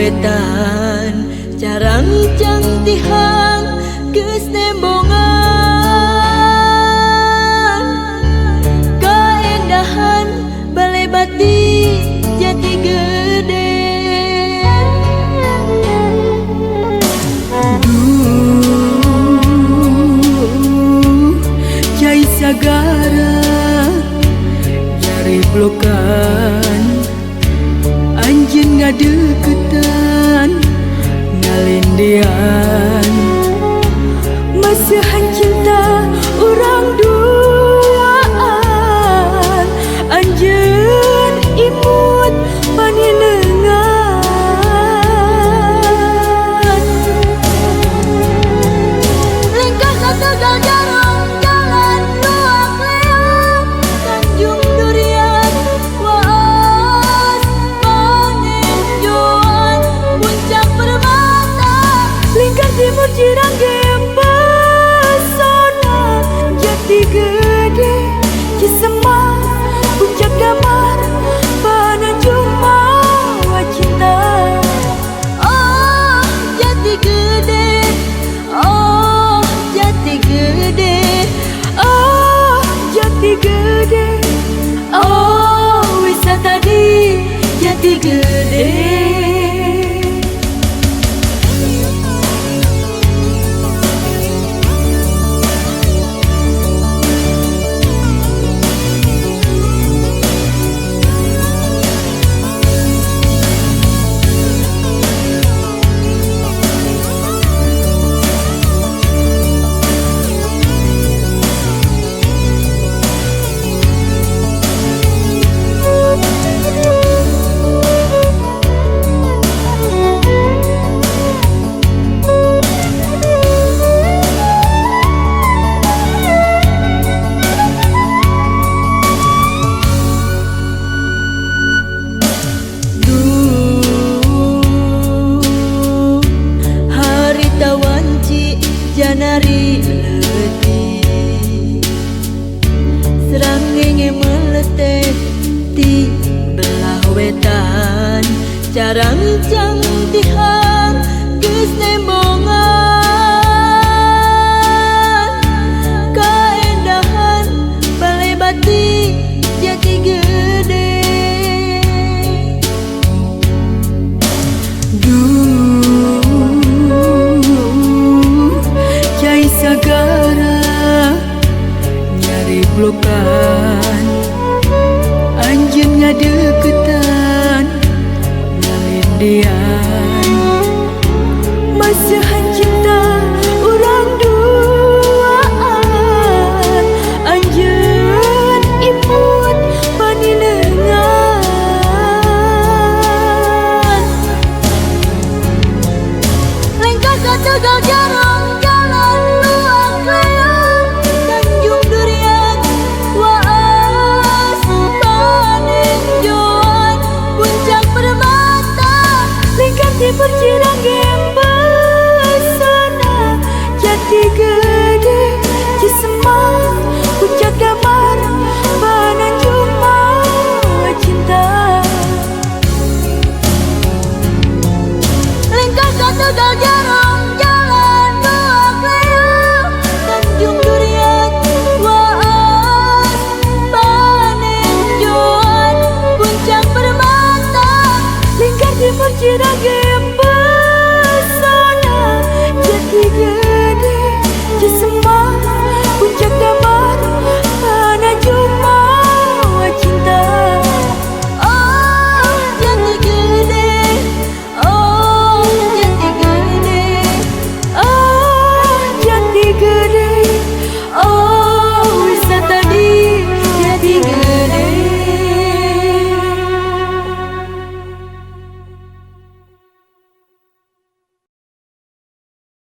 wetan carangcang tihang geus nembongan kaendahan bale bati jati gede. Duh, cai sagara jari blokan anjeun ngadeukeutan ngalindian masihan cinta urang duaan anjeun imut paninengan. Lengkah ka Tegal Jarong jalan Luak Leak Tanjung Durian Waas Panenjoan Puncak Permata Lingkar Timur Cirangge Pesona Jati Gede Cisemar Puncak Damar Pananjung Mawa Cinta. Oh Jati Gede, oh Jati Gede, oh Jati Gede, oh wisata di Jati Gede. Janari letih serangenge meletek di belah wetan carangcang tihang geus nembongan kaendahan bale bati Jati Gede. Sagara nyari blokan anjeun ngadeukeutan ngalindian masihan cinta.